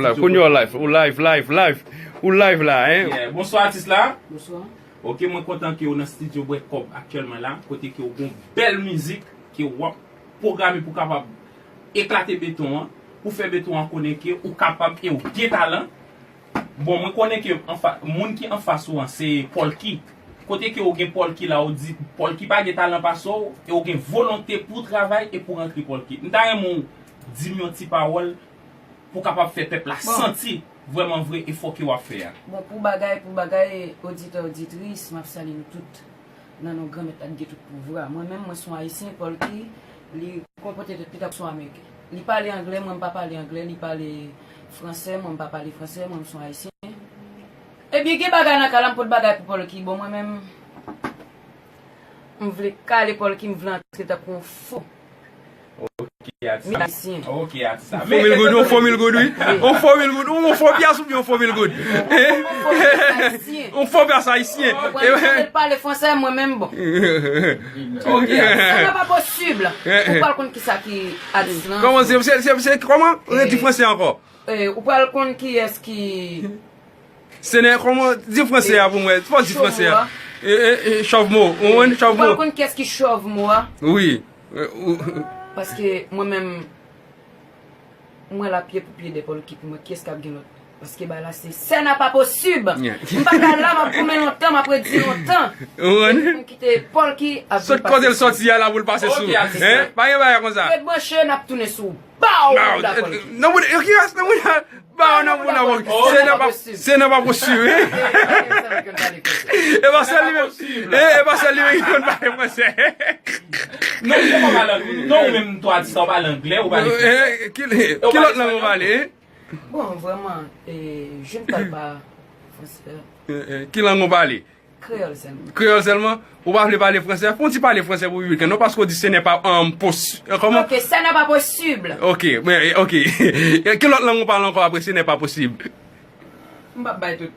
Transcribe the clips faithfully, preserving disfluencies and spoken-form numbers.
Live, konn yo live, ou live, live, live, ou live la, hein? Yeah. Bonswa, atis la. Bonswa. Ok, mwen kontan ke ou nan studio Bwè Kòb aktyèlman la, kote ke ou gon bèl mizik ke w ap pwograme pou kapab eklate beton an, pou fè beton an konnen ke ou kapab e ou gen talan. Bon, mwen konnen ke anfa, moun ki anfas ou an se Polky. Kote ke ou gen Polky la, ou di Polky pa gen talan pase w, e ou gen volonte pou w travay e pou w rantre Polky. M ta renmen w di m yon ti pawòl pou w kapab fè pèp la Bon. santi vrèman vre efò ke w ap fè a. Bon, pou bagay, pou bagay, oditè, oditris, m ap salye nou tout nan non Granmèt la ki gen tout pouvwa. Mwen menm, mwen se yon Ayisyen, Polky, li konpòte tèt li tankou se yon Ameriken. Li pale anglè, mwen m pa pale anglè, li pale fransè, mwen m pa pale fransè, mwen m se yon Ayisyen. Ebyen, gen bagay nan kay la, m pot bagay pou Polky. Bon, mwen menm, m vle kale Polky, m vle antre tankou yon fo. Ok, atis la. Ayisyen. Ok, atis la. Fo mil goud, yon fo mil goud, wi. Yon fo mil goud, yon fo pyas oubyen yon fo mil goud. Yon fo pyas ayisyen. Ou konprann, mwen pale fransè, mwen menm, bon. Ok, atis la. Sa pa posib. Ou pral konn kisa ki atis lan. Kòman se, se, se, se, kòman? Redi fransè ankò. Eh, ou pral konn kiyès ki Senè, kòman? Di fransè a pou mwen. Fò di fransè a. Chòvmo a. Eh, eh, eh, chòvmo. Ou konprann? Chòvmo. Ou pral konn kiyès ki chòvmo a? Wi. Eh, ou- Paske mwen menm, mwen la pye pou pye dèyè Polky pou mwen, kiyès k ap gen lòt? Paske bagay la se sèn a pa posib. Yeah. M pa ka la, m ap goumen lontan, m ap redi lontan. Ou konprann? M kite Polky ap vin pase sou. Sot kote l sòti a la pou l pase sou. Ok, atis la. Hein? Pa gen bagay konsa. Ret branche, n ap tounen sou ou. Baw! Baw! Nan moun, yo ki rès nan moun. Baw nan moun nan. Se nan pa, se nan pa posib, wi. E pa sèl li menm. E, e pa sèl li menm ki konn pale fransè. Non, ou pa pale, non, ou menm tou atis la, ou pale anglè, ou pale fransè. Eh, ki, ki lòt lang ou pale? Bon, vrèman, eh, je ne parle pas français. Eh, eh, ki lang ou pale? Kreyòl sèlman. Kreyòl sèlman? Ou pa vle pale fransè? Fè yon ti pale fransè pou piblik la, non, paske w di ce n'est pas, um, possi-, euh, kòman? Ok, ce n'est pas possible. Ok, men, ok. Ki lòt lang ou pale ankò apre ce n'est pas possible? M p ap bay tout.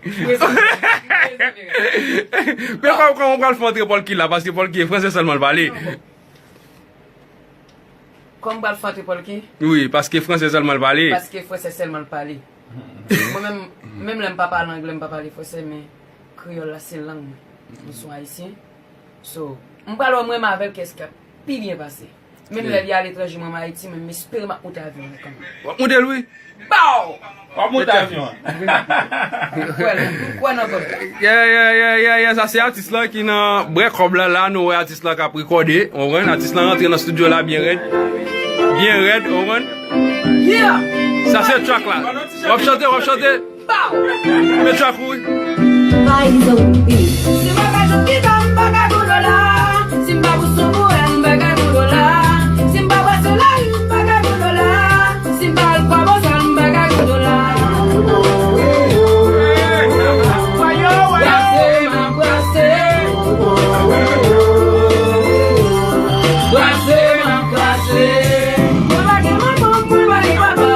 Men kòman, kòman w pral fè antre Polky la, paske Polky e fransè sèlman l pale. Kòman m pral fè antre Polky? Wi, paske fransè sèlman l pale. Paske fransè sèlman l pale. Mwen menm, menm lè m pa pale anglè, m pa pale fransè, men kreyòl la se lang mwen. Mwen se yon ayisyen. So, m pral wè mwen menm avè l kiyès k ap pi byen pase. Menm lè li aletranje, mwen m Ayiti, men m espere m ap moute avyon an kanmenm. W ap moute l, wi. Baw! W ap moute avyon an. M kwè l, m kwè nan God. Yeah, yeah, yeah, yeah, yeah. Sa se atis lan ki nan Bwè Kòb la, la nou wè atis lan k ap rekòde, w konprann? Atis lan rantre nan estidyo la byen rèd. Byen rèd, w konprann? Yeah! Sa se track la. W ap chante, w ap chante. Pow! Met track ou, wi. Payizan, wi. Si m pa ka jwenn gita, m pa ka gon dola. Si m pa pou son pou wè, m pa ka gon dola. Si m pa brase lari, m pa ka gon dola. Si m pa al kwa bòsal, m pa ka gon dola. Brase, m ap brase. Brase, m ap brase. Mwen pa gen manman, mwen pa gen papa.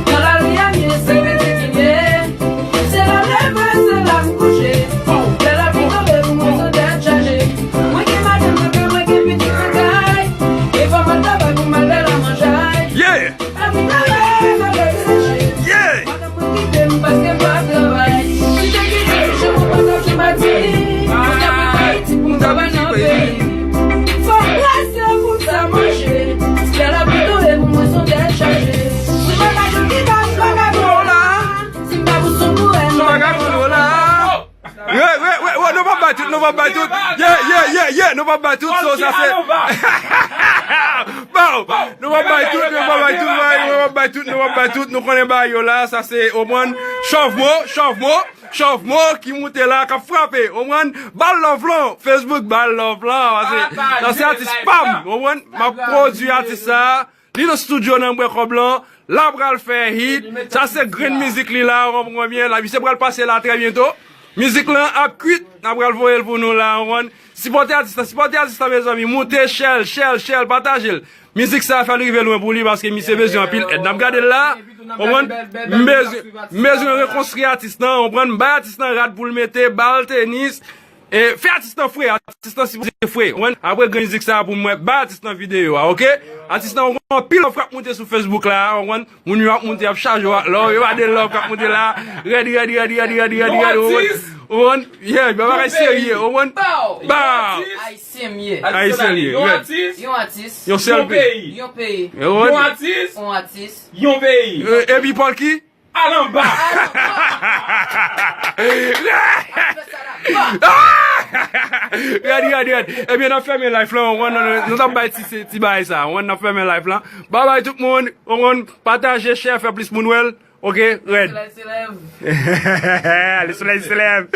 Nan lari a m ye, se pitit m ye. Se la m leve, se la m kouche. Lè lapli tonbe pou mwen sou tèt chaje. Mwen gen madanm nan kay, mwen gen pitit nan kay. E fò m al travay pou m al fè lamanjay. Yeah! Lapli tonbe, sa fè m seche. Yeah! Madanm mwen kite m paske m pa travay. Si te kite m, je mwen pa t ap gen pati. Mwen t ap rete Ayiti pou m travay nan peyi. Fò m brase pou m sa manje. Lè lapli tonbe pou mwen se yon tèt chaje. Si m pa ka jwenn gita, m pa ka gon dola. Si m pa pou son pou wè, m pa ka gon dola. Wè, wè, wè, wè, nou p ap bay tout, nou p ap bay tout. Yeah, yeah, yeah, yeah, nou p ap bay tout, so sa se. Bon, nou p ap bay tout, nou p ap bay tout, nou p ap bay tout, nou p ap bay tout, nou konnen bagay yo la, sa se, w konprann, Chòvmo, Chòvmo, Chòvmo ki moute la, k ap frape, w konprann, ba l love lan, Facebook, ba l love lan, paske sa se atis pa m, w konprann, m ap pwodui atis sa, li nan estidyo nan Bwè Kòb lan, la pral fè hit, sa se grenn mizik li la, w konprann byen, la, misye pral pase la trè byento, mizik lan ap kwit, n ap pral voye l pou nou la, w konprann, sipòte atis lan, sipòte atis lan, mezanmi, moute, share l, share l, share l, pataje l. Mizik sa fè l rive lwen pou li paske misye bezwen anpil èd. N ap gade l la, w konprann? M bezwen, m bezwen rekonstwi atis lan, w konprann? M bay atis lan rad pou l mete, ba l tenis, E fè atis lan fre, atis lan sipoze fre. Ou konprann? Apre grenn mizik sa a pou mwen, bay atis lan videyo a, oke? Atis lan, ou konprann, anpil love k ap moute sou Facebook la, ou konprann? Moun yo ap moute, ap chaje w ak love, yo pa de love k ap moute la. Rèd, rèd, rèd, rèd, rèd, rèd, rèd, ou konprann? Ou konprann? Yeah, yon bagay serye, ou konprann? Bow! Bow! Ayisyen m ye. Ayisyen m ye, yon atis. Yon atis. Yon sèl peyi. Yon peyi. Yon atis. Yon atis. Yon peyi. Epi Pòlki? Al anba! Rèd, rèd, rèd. Ebyen, n ap fèmen live lan. Ou konprann, nou t ap bay ti, ti bagay sa. Ou konprann, n ap fèmen live lan. Babay tout moun. Ou konprann, pataje, share, fè plis moun wè l. Oke, rèd. Lesolèy se lèv. Lesolèy se lèv.